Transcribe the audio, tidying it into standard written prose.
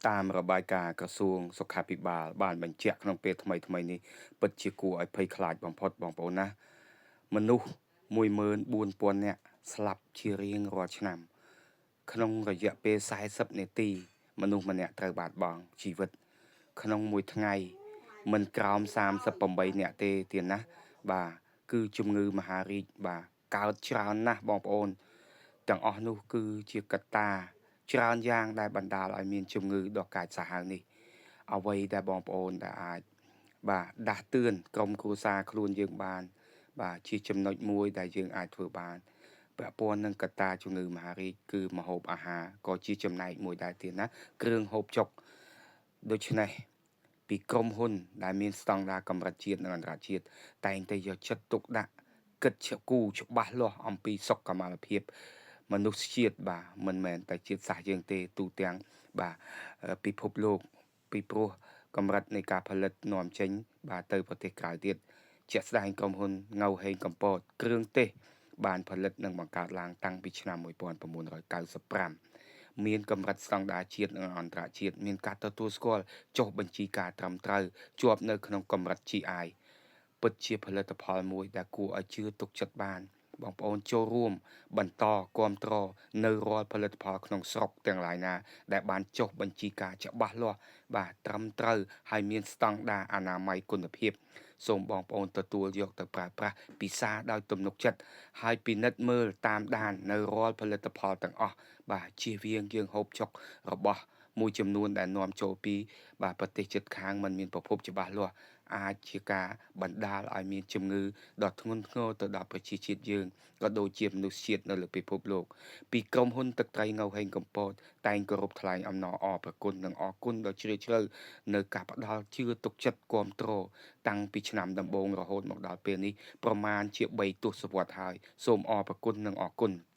តាមរបាយការណ៍ក្រសួងសុខាភិបាលបានបញ្ជាក់ក្នុងពេលថ្មីៗនេះពិតជាគួរឲ្យភ័យខ្លាចបំផុតបងប្អូនណាមនុស្ស14,000នាក់ស្លាប់ជារៀងរាល់ឆ្នាំ ក្នុងរយៈពេល40នាទីមនុស្សម្នាក់ត្រូវបាត់បង់ជីវិត ក្នុងមួយថ្ងៃមិនក្រោម38នាក់ទេទៀតណាបាទគឺជំងឺមហារីកបាទកើតច្រើនណាស់បងប្អូនទាំងអស់នោះគឺជាកត្តាច្រើនយ៉ាងដែលបណ្ដាលឲ្យមានជំងឺដ៏កាចសាហាវនេះអ្វីដែលបងប្អូនដែលអាចបាទដាស់តឿនក្រុមគ្រួសារខ្លួនយើងបាន បាទជាចំណុចមួយដែលយើងអាចធ្វើបានពាក់ព័ន្ធនឹងកត្តាជំងឺមហារីកគឺម្ហូបអាហារក៏ជាចំណែកមួយដែរទៀតណាគ្រឿងហូបចុកដូច្នេះពីក្រុមហ៊ុនដែលមានស្តង់ដារកម្រិតជាតិនិងអន្តរជាតិតែងតែយកចិត្តទុកដាក់គិតគូរច្បាស់លាស់អំពីសុខុមាលភាពមនុស្សជាតិបាទមិនមែនតែជាតិសាសន៍យើងទេទូទាំងបាទពិភពលោកពីព្រោះកម្រិតនៃការផលិតនាំចេញបាទទៅប្រទេសក្រៅទៀតជាក់ស្ដែងក្រុមហ៊ុនងៅហេងកំពតគ្រឿងទេសបានផលិតនិងបង្កើតឡើងតាំងពីឆ្នាំ1995មានកម្រិតស្តង់ដារជាតិនិងអន្តរជាតិមានការទទួលស្គាល់ចុះបញ្ជីការត្រឹមត្រូវជាប់នៅក្នុងកម្រិត GI ពិតជាផលិតផលមួយដែលគួរឲ្យជឿទុកចិត្តបានបងប្អូនចូលរួមបន្តគាំទ្រនៅរាល់ផលិតផលក្នុងស្រុកទាំងឡាយណាដែលបានចុះបញ្ជីការច្បាស់លាស់បាទត្រឹមត្រូវហើយមានស្តង់ដារអនាម័យគុណភាពសូមបងប្អូនទទួលយកទៅប្រើប្រាស់ពិសាដោយទំនុកចិត្តហើយពិនិត្យមើលតាមដាននៅរាល់ផលិតផលទាំងអស់បាទជៀសវាងយើងហូបចុករបស់មួយចំនួនដែលនាំចូលពីបាទប្រទេសជិតខាងมันមានប្រភពច្បាស់លាស់អាចជាការបណ្ដាលឲ្យមានជំងឺដ៏ធ្ងន់ធ្ងរទៅដល់ប្រជាជាតិយើងក៏ដូចជាមនុស្សជាតិនៅលើពិភពលោកពីក្រុមហ៊ុនទឹកត្រីងៅហេងកំពតតែងគោរពថ្លែងអំណរអរព្រគុណនិងអរគុណដ៏ជ្រាលជ្រៅនៅការផ្ដល់ជឿទុកចិត្តគាំទ្រតាំងពីឆ្នាំដំបូងរហូតមកដល់ពេលនេះប្រមាណជា3ទសវត្សរ៍ហើយសូមអរព្រគុណនិងអរគុណ។